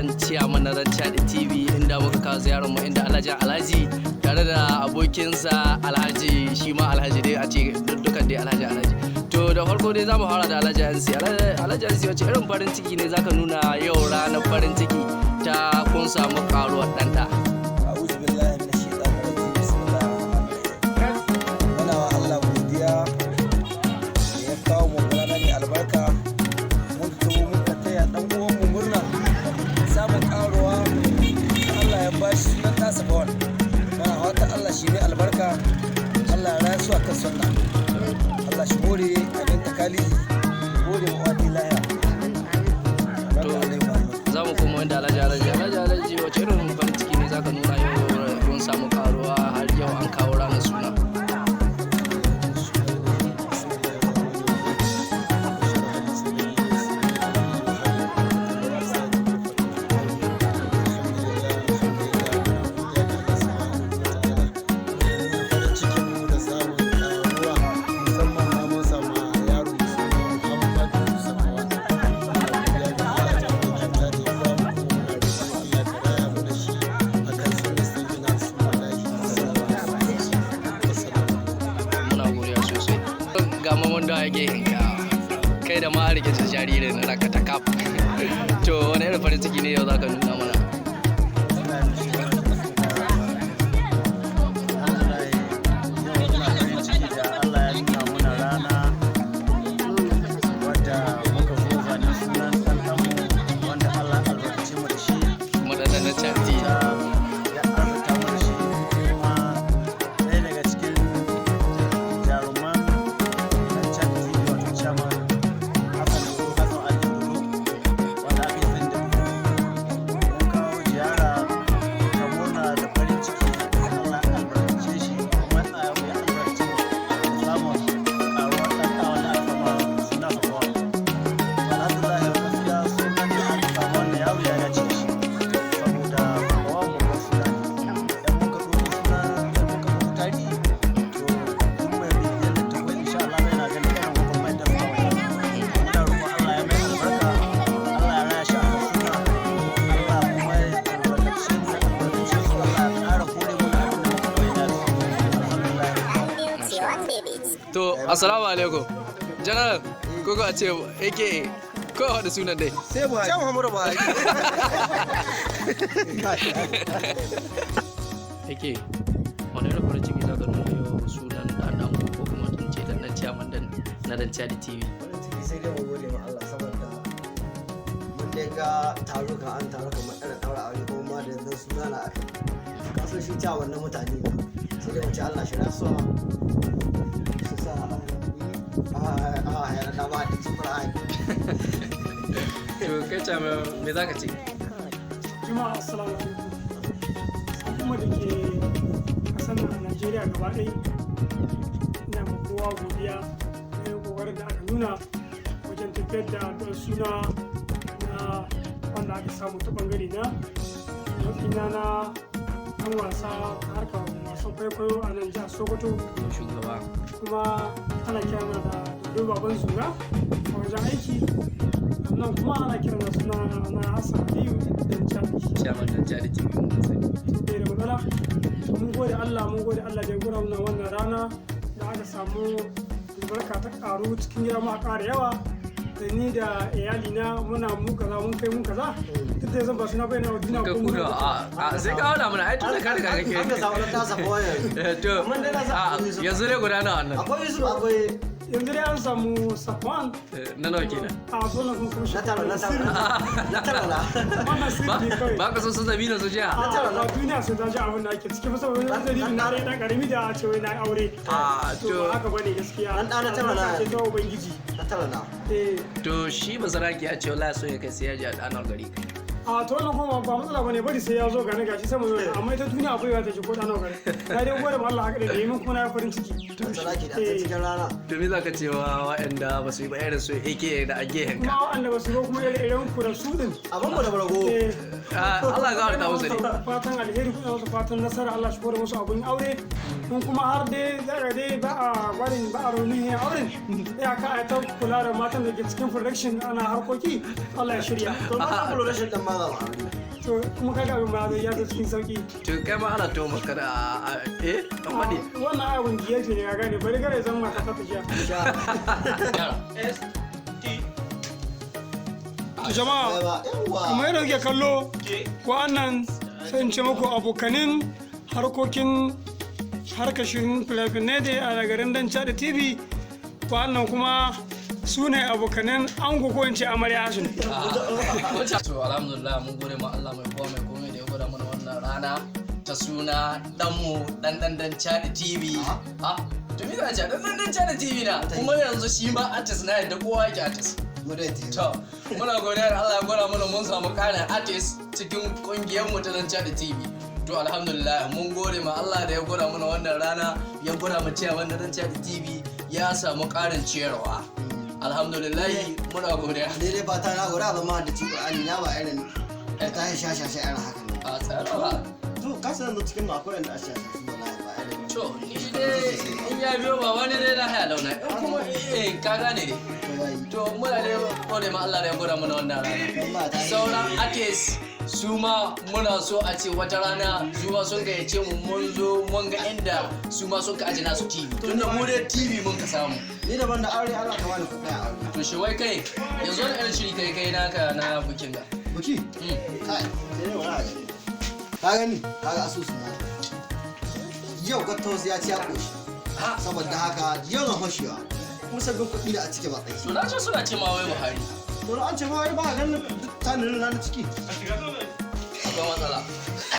Dan ciyaman na Dan Chadi TV, inda muka kawo ziyarar mu inda Alhaji Alhaji tare da abokinsa Alhaji, shi ma Alhaji dai a ce dukkan dai Alhaji Alhaji. To, da farko dai zamu fara da Alhaji Ansi. Alhaji Ansi, wace irin farin ciki ne zaka nuna yau ranar farin ciki ta kun samu karuwar ɗanta? A'udhu billahi minash shaitanir rajim. Bismillahir rahmanir rahim. Muna wa Allah godiya da ya kawo mu rana mai albarka. Mun taho muka taya dan uwan mu murna samun karuwa. Allah ya bashi sunan nasa Bawan. Muna fata Allah shi mai albarka. Allah ya raya su akan sunna. Allah shi hore abin takali, hore mu wadi lahiya. To, za mu koma inda Alhaji Alhaji. Alhaji Alhaji, wace irin farin ciki ne zaka nuna yau kun samu karuwa, har yau an kawo ranar suna? Farin cikin mu da samun karuwa, musamman ma mun samu yaro mai suna Muhammadu Safwan. Muna godiya ga Allah da kyauta da ya bamu, kuma muna roƙon Allah ka raya mu da shi akan sunnar Sayyidina Rasulullahi sallallahu alaihi wasallam. Muna godiya sosai. Ga mamman da ya hinka kai da ma rike jaririn raka ta kaf. To, wani irin farin ciki ne yau zaka nuna mana? Yau muna farin ciki da Allah ya nuna muna rana wadda muka zo zanen sunan ɗan ɗanmu wanda Allah albarkace mu da shi. Kuma dan na Chadi. Ya arzuta mu da shi, kuma ɗaya daga cikin jaruman ɗan Chadi TV, wato chairman Hassan Dodo, Hassan Ali Dodo, wanda aka yi sani da Dodo. Mun kawo ziyara ta murna da farin ciki. Allah ya albarkace shi, kuma ya albarkace mu da samun karuwar ɗan ɗa wanda aka sama suna Safwan. Alhamdulillah, gaskiya sunan da aka samu wannan yaro ya dace da shi, saboda Safwan babban suna ne. Idan muka ɗauko suna, idan muka ɗauko tarihi, to duk mai bibiyar littattafai, insha Allah, yana ganin irin gwagwarmayar da Safwan ya yi. Muna roƙon Allah ya mai albarka, Allah ya raya shi akan sunna, Allah kuma ya albarkace mu, ya albarkace su, Allah ya ƙara hore mana abin da muka koyi da su. Alhamdulillah. To, assalamu alaikum, General, ko ko a ce aka ko a da sunan dai. Sai Buhari. Sai Muhammadu Buhari. Aka, wani irin farin ciki zaka nuna yau sunan dan dan ko kuma in ce dan dan ciyaman dan na Dan Chadi TV? Farin ciki sai dai mu gode ma Allah, saboda mun dai ga taro kan an taro kamar irin ɗaura aure, kuma ma da yanzu suna na aka yi kasan shi ta wannan mutane ne. Sai dai mu ce Allah shi rasuwa su sa a hayar da ba da cikin Qur'ani. To, kai ce me zaka ce? Jama'a, assalamu alaikum. Al'umma da ke kasar nan a Najeriya gaba ɗaya, ina ma kowa godiya na yin ƙoƙarin da aka nuna wajen tafiyar da addu'ar suna na wanda aka samu ta ɓangare na matsayina na ɗan wasa ta harkar wasan kwaikwayo a nan jihar Sokoto. Shugaba. Kuma ana kirana da Dodo Baban Zura a wajen aiki, sannan kuma ana kirana suna na Hassan Aliyu Dan Chadi. Ciyaman Dan Chadi TV mun sani. Bai da matsala. Mun gode Allah, mun gode Allah da ya gura mana wannan rana da aka samu albarka ta karu cikin gida, mu a ƙara yawa da ni da iyalina. Muna mu kaza, mun kai mun kaza, duk da zan ba suna bayyana wa duniya ka ko mun kuda a sai ka auna mana, ai tun da ka riga kake. An ka samu ɗan Safwan yanzu. To, Amma dai na san a akwai Yusuf. Yanzu dai guda nawa wannan? Akwai Yusuf, akwai Yanzu dai an samu Safwan. Na nawa kenan? A wannan kuma na tara, na tara, na tara na. Wannan sirri ba ne kawai. Ba ka so su zabi na su jiya? A ba duniya sai ta ji abin da ake ciki ba, saboda wani dalilin na dai dan karami da a ce wai na yi aure. A to to ba haka bane gaskiya. Dan ɗana tara na. Albarka ce ta ubangiji. Na tara na. Eh. To, shi basaraki ya ce wallahi so ya kai sai ya ji a ɗanar gari. A to, wannan kuma ba matsala bane, bari sai ya zo gane gashi sai mu zo. Amma ita duniya akwai ta ji ko ɗana gari. Na dai gode ma Allah haka da yi min, kuma na yi farin ciki. Saraki da ta cikin rana. To, me za ka ce wa waɗanda ba su yi ba, irin su aka da a gehen Kuma ka? waɗanda ba su ba, kuma ire-iren ku da su din. Abin mu da bargo. Eh. Ah, Allah ga ta musu ne. Fatan alheri, kuma musu fatan nasara, Allah shi kore musu abun aure. In kuma har dai zaka dai ba a barin ba a raunin auren ya ka a ta kula da matan da ke cikin production ana harkoki, Allah ya shirya. To ba production din ma za mu aure. To kuma kaga abin ma ya zo cikin sauki. To kai ma ana to maka da dan faɗi. Wannan abin gefe ne, ka gane, bari kare zan mata ta tafiya. Yara. Jama'a, kamar yadda kuke kallo wa'annan, sai in ce muku abokanin harkokin harkashin fina-finai da a garin Dan Chadi TV. Wa'annan kuma su ne abokanin ango, ko in ce amarya su ne. To alhamdulillah, mun gode ma Allah mai kowa mai komai da ya gwada mana wannan rana ta suna danmu dan dan Dan Chadi TV. Ha, to me za a ce, dan dan Dan Chadi TV na kuma yanzu shi ma artist na, yadda kowa yake artist. To muna godiya da Allah ya gwada mana mun samu karin artist cikin kungiyar mu ta Dan Chadi TV. To alhamdulillah, mun gode ma Allah da ya gwada mana wannan rana, ya gwada mu cewa wannan Dan Chadi TV ya samu karin ciyarwa. Alhamdulillah, muna godiya. Daidai ba ta na gura ba ma da ci Qur'ani na ba irin da ta sha sha sha irin haka ne. A tsarawa. To ka san da cikin akwai inda a sha sha su, wallahi ba irin. To ni dai in ya biyo ba wani dai na haya launa in kuma ka gane dai. To yayi. To muna dai gode ma Allah da ya gwada mana wannan rana. Sauran artists su ma muna so a ce wata rana su ma sun gayyace mu, mun zo mun ga inda su ma sun ka aje nasu TV, tunda mu dai TV mun ka samu. Ni daban da aure, Allah ka bani kuɗi a aure. To shi wai kai yanzu wani irin shiri kai kai naka na bukin ga? Buki? Kai, sai dai wani abu. Ka gani, ka ga asusu na. Yau Gattos ya ci ya ƙoshi. Saboda haka yau na hoshewa. Kuma sabbin kuɗi da a cike ba To tsaye. na ce suna ce ma wai Buhari. To an ce ma wai ba ganin duk tanin na ciki.